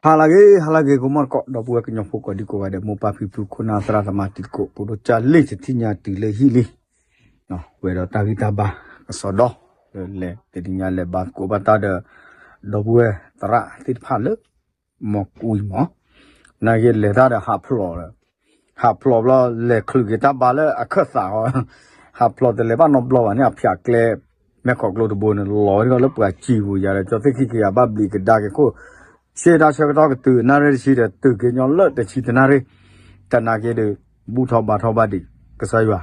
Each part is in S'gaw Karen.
ဟါလၢအဂ့ၤ ဟါလၢအဂ့ၤ ဂီၤမီၢ်တကိး ဒီပုၢ်ဝဲၢ်ကညီဖိကိးဒံကိးဂၤဒဲး မိၢ်ပၢ်ဖံဖု ခိၣ်နၢ်သရၣ်သမါတံၤသကိး ပဒိၣ်ကၢ်လ့ၢ် တထံၣ်ညါတုၤလၢဟံၣ်လံ, ဝဲဒီးတၢ်ဂံၢ်တၢ်ဘါကစီဒီ, လၢလဲၤတနံၤညါလဲၤဘါသကိးဘၣ်တၢ်ဒီး ဒီပုၢ်ဝဲၢ်သရၣ်သ့ၣ်တဖၣ်လၢ မီၢ်ကွံမီၢ်, နာ်က့လဲၤတၢ်ဒီးဟးဖျိးလၢ, ဟးဖျိးဘျီ လဲၤချုးက့ၤတၢ်ဘါလၢအခၢၣ်သးအီၤ, ဟးဖျိးတလဲၤဘၣ်နီတဘျီဘၣ်န့ၣ် အဖၠးကျဲ မဲာ်ခီးကျိတဘိန့ၣ် လီၤဝဲဒၣ်လၢပှၤစံာ်ပူၤယၤဒီး ကၠီသ့ၣ်ခံက့ၤယၤဘၣ်ဘျံးကဒါက့ၤခိၣ်, ဆ့တၢ်ဆၢကတီၢ်ကတုၤနၣ်ရံၣ်တဆံဒီး တုၤက့ၤညီလၢတဆံတနၣ်ရံၣ်, တနာ်က့ဒီး ဘူၣ်ထီၣ်ဘါထီၣ်ဘၣ်ဒံး ကစၢ်ယွၤ,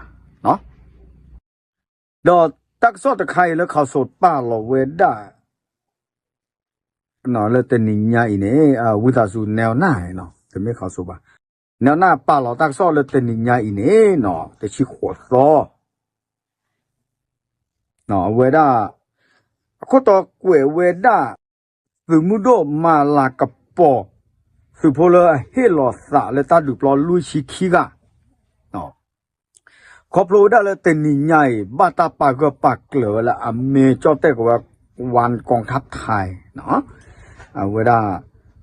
ဒီးတၢ်ကစီၣ်တခါအံၤလၢခီၣ်စိးပာ်လီၤဝဲဒၣ် လၢတနံၤညါအံၤန့ၣ် ဝံသးစူၤ နဲနၢ်, တမ့ၢ်ခီၣ်စိးဘၣ်, နဲနၢ်ပာ်လီၤတၢ်ကစီၣ်လၢတနံၤညါအံၤန့ၣ် တဆံဃိးသီ အဝဲဒၣ် အခိၣ်တီကွဲးဝဲဒၣ် သုးမုၢ်ဒိၣ်မၤလၤကပီၤ သုးဖိလၢအဟ့ၣ်လီၤသးလၢတၢ်ဒုးပျီလွံၢ်ဆံခံဂၤ ခီဖျိဝဲဒၣ်လၢတနံၤညါအံၤ ဘၣ်တၢ်ပာ်ဂၢၢ်ပာ်ကျၢၤဝဲလၢအမ့ၢ်ကၠီၣ်တဲၣ်ကိးဝဲ ဝၣ်ကီၢ်ထၣ်ထၢၣ် အဝဲဒၣ်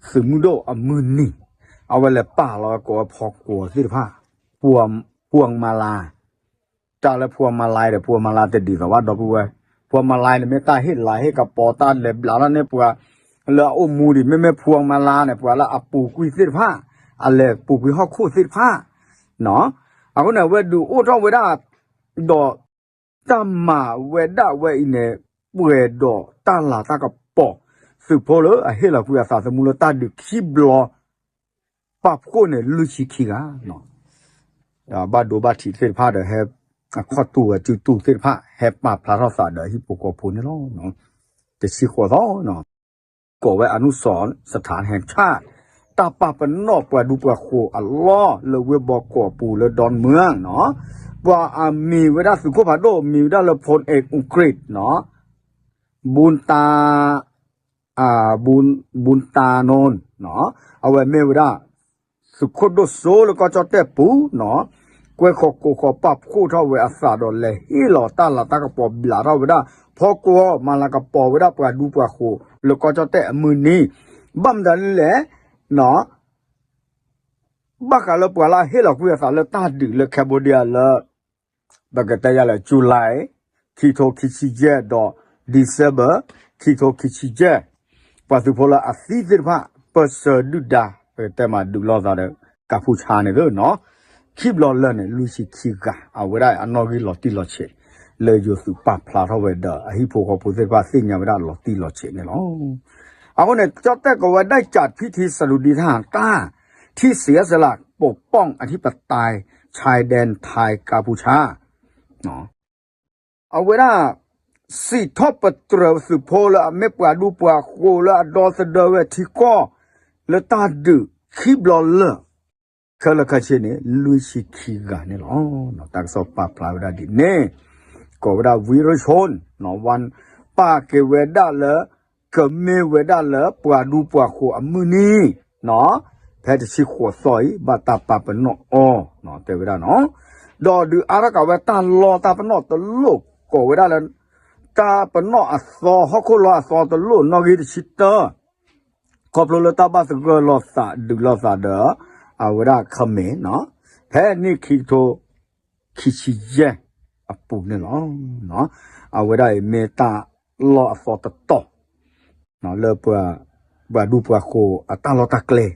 သုးမုၢ်ဒိၣ်အမုၢ်နံၤ အဝဲလဲၤပာ်လီၤဝဲကိးဝဲဖီကွီၤသ့ၣ်တဖၣ်, ဖှူမၤလါ တၢ်လၢဖှူမၤလါဒီး ဖှူမၤလါတဒ်သိးဘၣ် ဒီပုၢ်ဝဲၢ်, ဖှူမၤလါန့ၣ်မ့ၢ်တၢ်ဟ့ၣ်လၤဟ့ၣ်ကပီၤ တၢ်လဲၤဘျးထီၣ်န့ၢ်ပှၤ လၢအအိၣ်မူဒံး မ့မ့ၢ်ဖှူမၤလါန့ၣ် ပှၤလၢအပူၤကွံာ်သ့ၣ်တဖၣ်, အလဲၤပူၤကွံာ်ဟီၣ်ခိၣ်သ့ၣ်တဖၣ်, အဃိန့ၣ် အဝဲဒုးအိၣ်ထီၣ်ဝဲဒၣ် ဒီး တၢ်မၤဝဲဒၣ်ဝဲအံၤန့ၣ် ပှဲၤဒီးတၢ်လၤတၢ်ကပီၤ သုးဖိလၢအဟ့ၣ်လီၤကွံာ်အသးသမူလၢတၢ်ဒုးခံဘျီ ပာ်ဖှိၣ်န့ၣ် လွံၢ်ဆံခံဂၤ ဘၣ်ဒိဘၣ်ထံးသ့ၣ်တဖၣ်ဒီး ဟဲအခီၣ်တူာ်ဝဲစုတူာ်သ့ၣ်တဖၣ် ဟဲပာ်ဖျါထီၣ်သးဒီးဟံၣ်ဖိဃီဖိန့ၣ်လီၤ. တဆံဃိးသီ ကိးဝဲ အနုစရ်စထၢၣ် แห่งชาติ တၢ်ပာ်ပနီၣ်ပှၤဒူပှၤဃိၤအလီၢ်လၢဝ့ၢ်ဘီကီးပူၤလၢ ดอนเมือง နီၤ, ပှၤအမံၤဝဲဒၣ်သုးခိၣ်ဖးဒိၣ် မံၤဝဲဒၣ်လၢ พลเอกอุกฤษ နီၤ, ဘူၣ်တၢ် ဘူၣ်တၢ်နိၣ် နီၤ, အဝဲမ့ၢ်ဝဲဒၣ် သုးခိၣ်ဒိၣ်စိလၢကီၢ်ကၠီၣ်တဲၣ်ပူၤ နီၤ, ကွဲဃီၤကိးဃီၤပာ်ဖှိၣ်ထီၣ်ဝဲအသးဒီးလဲၤဟ့ၣ်လီၤတၢ်လၤတၢ်ကပီၤဘျးထီၣ်ဝဲဒၣ် ဖီကွီၤ မၤလၤကပီၤဝဲဒၣ်ပှၤဒူပှၤဃိၤလၢကီၢ်ကၠီၣ်တဲၣ်အမုၢ်နံၤ, ဘၣ်မတၤလဲၣ် နီၤ ဘၣ်ဃးလၢပှၤလၢအဟ့ၣ်လီၤကွံာ်အသးလၢတၢ်ဒုးလၢ Cambodia လၢ ပကတဲယၤလၢ July ခံထိခံဆံယဲၢ်ဒီး December ခံထိခံဆံယဲၢ်, ပှၤသုးဖိလၢအသံသ့ၣ်တဖၣ် ပၢၢ်ဆၢဒုၣ်ဒါ ပကတဲမးဒုးလိာ်သးဒီး ကၢ်ဖူဆါန့ၣ်လီၤ, ခံဘျီလၢာ်န့ၣ် လွံၢ်ဆံခံဂၤ အဝဲဒၣ်အနီၣ်ဂံၢ်လီၤတံၢ်လီၤဆဲး လၢယိၤသုးပာ်ဖျါထီၣ်ဝဲဒီး အဟံၣ်ဖိဃီဖိသ့ၣ်တဖၣ်သ့ၣ်ညါဝဲဒၣ်လီၤတံၢ်လီၤဆဲးန့ၣ်လီၤ. အဃိန့ၣ် ကၠီၣ်တဲၣ်ကိးဝဲ ได้จัดพิธีสดุดีทหารกล้า ที่เสียสละปกป้องอธิปไตยชายแดนไทยกัมพูชา အဝဲဒၣ် စံးထီၣ်ပတြၢၤသုးဖိလၢအမ့ၢ်ပှၤဒူပှၤဃိၤလၢအဒီသဒၢဝဲထံကီၢ် လၢတၢ်ဒုးခံဘျီလၢာ် ခဲလၢာ်ခဲဆ့န့ၣ် လွံၢ်ဆံခံဂၤန့ၣ်လီၤ. တၢ်ကစီၣ်ပာ်ဖျါဝဲဒၣ်ဒ်န့ၣ် ကိးဝဲဒၣ် ဝံရူၣ်ဆိၣ် ဝၣ် ပာ်က့ၤဝဲဒၣ်လၢ ကမ့ၢ်ဝဲဒၣ်လၢပှၤဒူပှၤဃိၤအမုၢ်နံၤ ဖဲတဆံဃိးသီအံၤ ဘၣ်တၢ်ပာ်ပနီၣ်အီၤ တဲဝဲဒၣ်နီၤ, ဒီးဒုးအါထီၣ်ကးဝဲတၢ်လီတၢ်ပနီၣ်တလိၣ် ကိးဝဲဒၣ်လၢ တၢ်ပနီၣ်အသီ ဟီၣ်ခိၣ်လီအသီတလိၣ်နီၣ်ဂံၢ်တဆံတၢ ခီဖျိလၢတၢ်ဘၣ်သဂၢၢ်လိာ်သးဒုးလိာ်သးဒီး အဝဲဒၣ် ခမ့ၣ် နီၤ, ဖဲနံၣ်ခံကထိခံဆံယဲၢ်အပူၤန့ၣ်လီၤ. အဝဲဒၣ်အံၤမ့ၢ်တၢ်လီၢ်အသီတတီၤ လၢပှၤ ပှၤဒူပှၤဃိၤအတၢ်လီၢ်တၢ်ကျဲတတီၤကဒီး,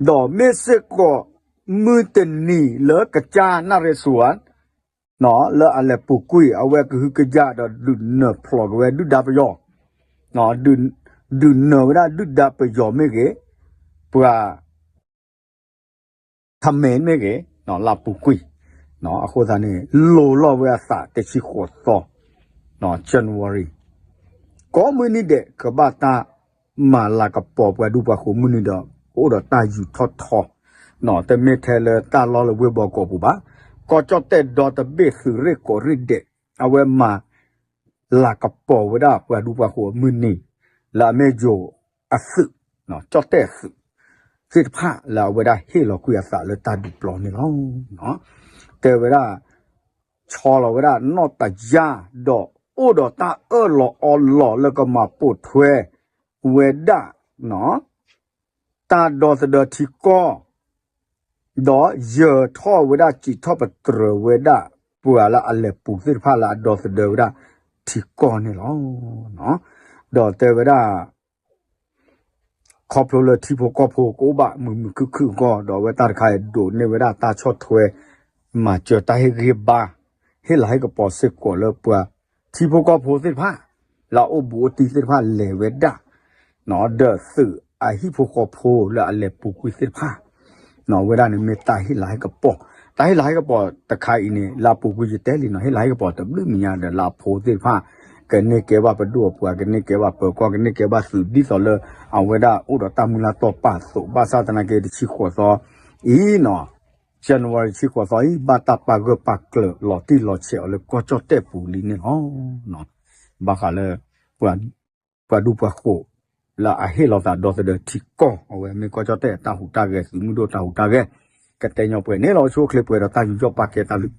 ဒီးမ့ၢ်စ့ၢ်ကီး မုၢ်တနံၤလၢကစၢ်နၣ်ရ့စူၤ လၢအလဲၤပူၤကွံာ်အဝဲကဟုကယာ်ဒီးဒုးနၢၤဖျိးက့ၤဝဲဒုၣ်ဒါပယီၤ, ဒုးနၢၤဝဲဒၣ်ဒုၣ်ဒါပယီၤမ့ၢ်ဂ့ၤ, ပှၤ ခမ့ၣ်မ့ၢ်ဂ့ၤ, လၢပူၤကွံာ်, အဃိသတးန့ၣ် လိၤလီၤဝဲအသးတဆံဃိးသီ January ကိးမုၢ်နံၤဒဲး ကဘၣ်တၢ်မၤလၤကပီၤပှၤဒူပှၤဃိၤမုၢ်နံၤဒီး ကအိၣ်ဒီးတၢ်ယူၤထီၣ်ထီ, တမ့ၢ်ထဲလၢတၢ်လီၢ်လၢဝ့ၢ်ဘီကီးပူၤဘၣ်, ကီၢ်ကၠီၣ်တဲၣ်ဒီတဘ့ၣ်သုးရ့ၣ်ကိးရ့ၣ်ဒဲး အဝဲမၤ လၤကပီၤဝဲဒၣ်ပှၤဒူပှၤဃိၤအမုၢ်နံၤ လၢအမ့ၢ်ယိၤအသုး, ကၠီၣ်တဲၣ်အသုး သ့ၣ်တဖၣ်လၢအဝဲဒၣ်ဟ့ၣ်လီၤကွံာ်အသးလၢတၢ်ဒုးပျီန့ၣ်လီၤ. တဲဝဲဒၣ် ဆီလီၤဝဲဒၣ်နီၢ်တယၢ် ဒီးအိၣ်ဒီးတၢ်အၢၣ်လီၤအီလီၤလၢကမၤပိာ်ထွဲဝဲဒၣ် တၢ်ဒီသဒၢထံကီၢ် ဒီးယၢၤထီၣ်ဝဲဒၣ်စံးထီၣ်ပတြၢၤဝဲဒၣ် ပှၤလၢအလဲၤပူၤသ့ၣ်တဖၣ်လၢအဒီသဒၢဝဲဒၣ်ထံကီၢ်န့ၣ်လီၤ. ဒီးတဲဝဲဒၣ် ခီဖျိလၢထံဖိကီၢ်ဖိကအိၣ်ဘၣ်မုာ်မုာ်ခုၣ်ခုၣ်အဂီၢ် ဒီးအဝဲတၢ်တခါအံၤဒိးန့ၢ်ဝဲဒၣ်တၢ်ဆီၣ်ထွဲ မၤစၢၤတၢ်ဟ့ၣ်ဂံၢ်ဟ့ၣ်ဘါ ဟ့ၣ်လၤဟ့ၣ်ကပီၤစ့ၢ်ကီးလၢပှၤထံဖိကီၢ်ဖိသ့ၣ်တဖၣ် လၢအအိၣ်ဘူးအိၣ်တံၢ်သ့ၣ်တဖၣ်လဲၤဝဲဒၣ် ဒီးသုးအဟံၣ်ဖိဃီဖိလၢအလဲၤပူၤကွံာ်သ့ၣ်တဖၣ် အဝဲဒၣ်န့ၣ်မ့ၢ်တၢ်ဟ့ၣ်လၤဟ့ၣ်ကပီၤ, တၢ်ဟ့ၣ်လၤဟ့ၣ်ကပီၤတခါအံၤန့ၣ် လၢအပူၤကွံာ်ယတဲလံနီၤ ဟ့ၣ်လၤဟ့ၣ်ကပီၤတဘျုးမံၤညါဒီးလၢအဖိသ့ၣ်တဖၣ် ကန့ၢ်ကဲဘၣ်ပဒိၣ်အပှၤ ကန့ၢ်ကဲဘၣ်ပၢၤကီၢ် ကန့ၢ်ကဲဘၣ်သုးဒ်သိးလၢ အဝဲဒၣ်အိၣ်ဒီးတၢ်မုၢ်လၢ်တီၢ်ပာ်အသိး ဘၣ်ဆၣ်သနာ်က့တဆံဃိးသီအံၤနီၤ January တဆံဃိးသီအံၤ ဘၣ်တၢ်ပာ်ဂၢၢ်ပာ်ကျၢၤလီၤတံၢ်လီၤဆဲးအီၤလၢကီၢ်ကၠီၣ်တဲၣ်ပူၤလံန့ၣ်လီၤ. ဘၣ်ဃးလၢ ပှၤဒူပှၤဃိး လၢအဟ့ၣ်လီၤသးဒီသဒၢထံကီၢ် အဝဲမ့ၢ်ကီၢ်ကၠီၣ်တဲၣ်အတၢ်ဟူးတၢ်ဂဲၤ သုးမုၢ်ဒိၣ်တၢ်ဟူးတၢ်ဂဲၤ ကတဲညီပှဲၤန့ၣ်လီၤ. အိၣ်ဆူၣ်အိၣ်ချ့ပှဲၤဒီးတၢ်ယူးယီၣ်ပာ်ကဲတၢ်လုၢ်